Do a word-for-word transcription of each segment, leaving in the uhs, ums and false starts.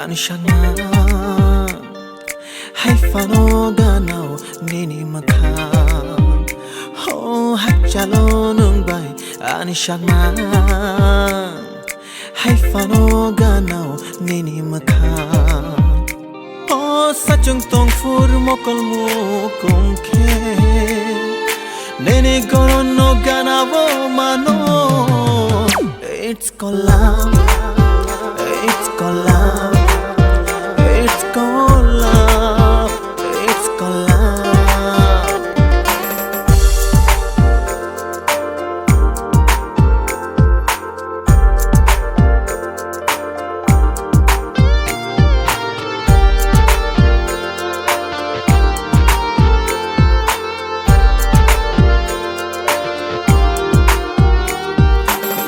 ani sakma. Hai phano ganao nini mwkhang. Ho hakchalo nwng bai ani sakma. Hai phano ganao nini mwkhang. O sachung tongphur mokol mukung khe. Nini goron no ganao mano. It's called love, it's called love, it's called love, it's called love.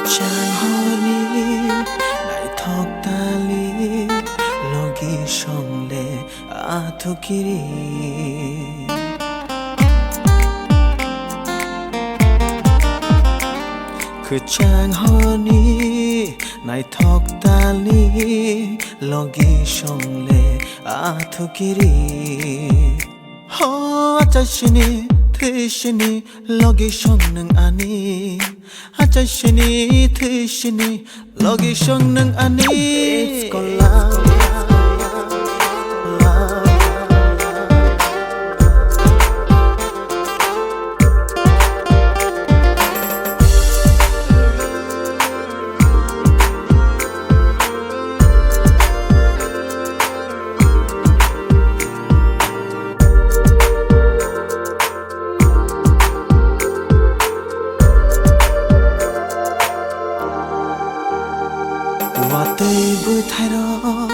Kwchang horni naithok tali logi songle athukiri. Kwchang horni naithok tali logi songle athukiri. Ho achai sini thwi sini logi song nwng ani. Achai sini thwi sini logi song nwng ani. It's called love. Watwi bwthairok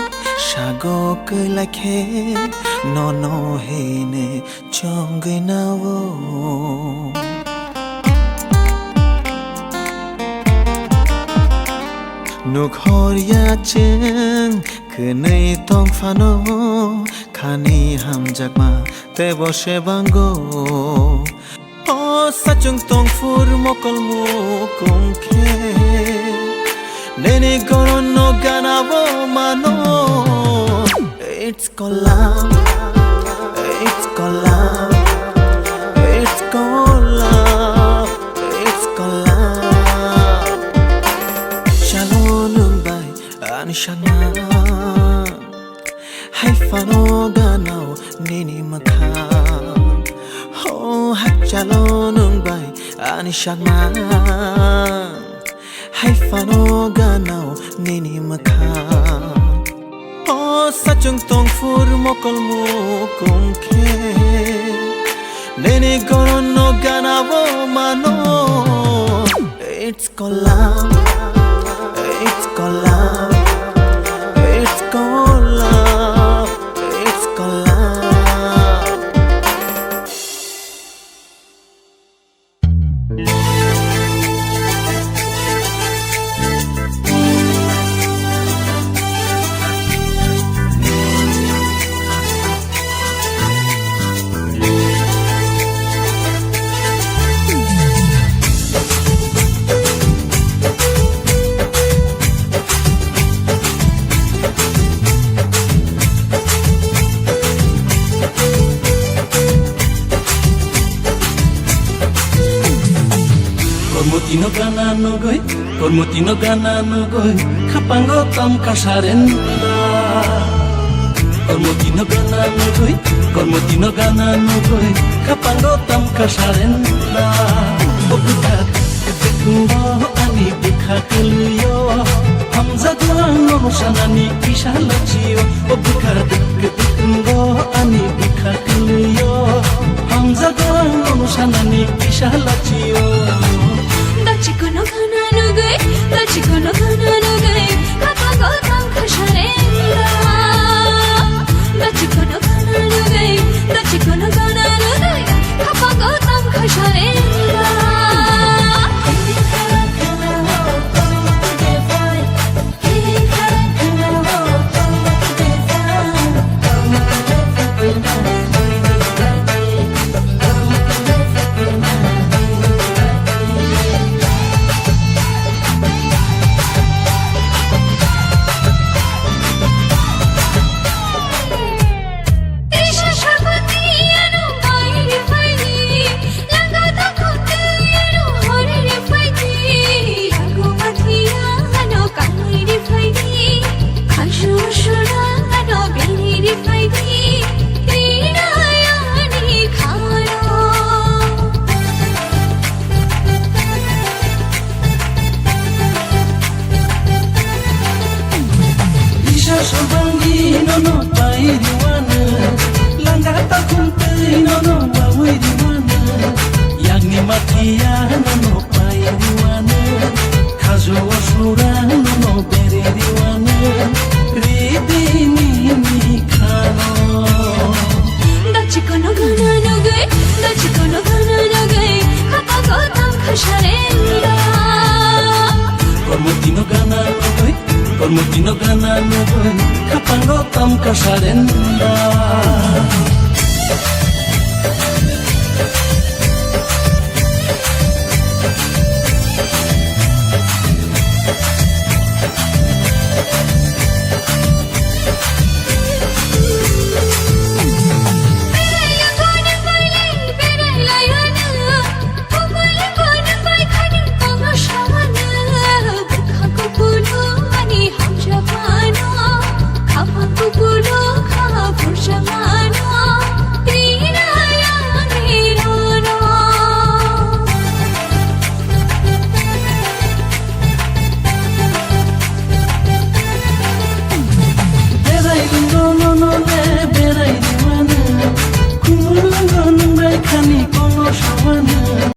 sago kwlai khe nono hine chongwi nao. Nukhor ya chwng kwnwi tong phano khani hamjakma teibo se bango. O sachung tongphur mokol mukung khe nini goron no ganao mano. It's called love, it's called love, it's called love, it's called love. Chalo nwng bai ani sakma. Hai phano ganao nini mwkhang. Ho hakchalo nwng bai ani sakma. Hai phano ganao nini mwkhang. O sachung tongphur mokol mukung khe nini goron no ganao mano. It's called love, it's called love, it's called love, it's called love. Kormoti no gana nugui, kormoti no gana nugui, khapango tam kasarenda. Kormoti no gana nugui, kormoti no gana nugui, khapango tam kasarenda. Obukha Dikdikno ani bikha kwlwio, hamjago ang nono sanani kisa lachio. O bikha dikdikno ani bikha kwlwio, hamjago ang nono sanani kisa lachio. Dachikono khana nugui, dachikono khana nugui, khapango tang khasarenda. Dachikono khana nugui, dachikono khana nugui, khapango tang khasarenda. Sobangni nono pai riwano, langa takhum tei nono bawi riwano, yakni mathiya nono pai riwano, khajo o sura nono beri riwano, ribini ni khano. Dachikono gana nugui, dachikono gana nugui, kapago tam khasarenda. Kormotino gana nugui, kormotino gana nugui, kapango tam kasarenda.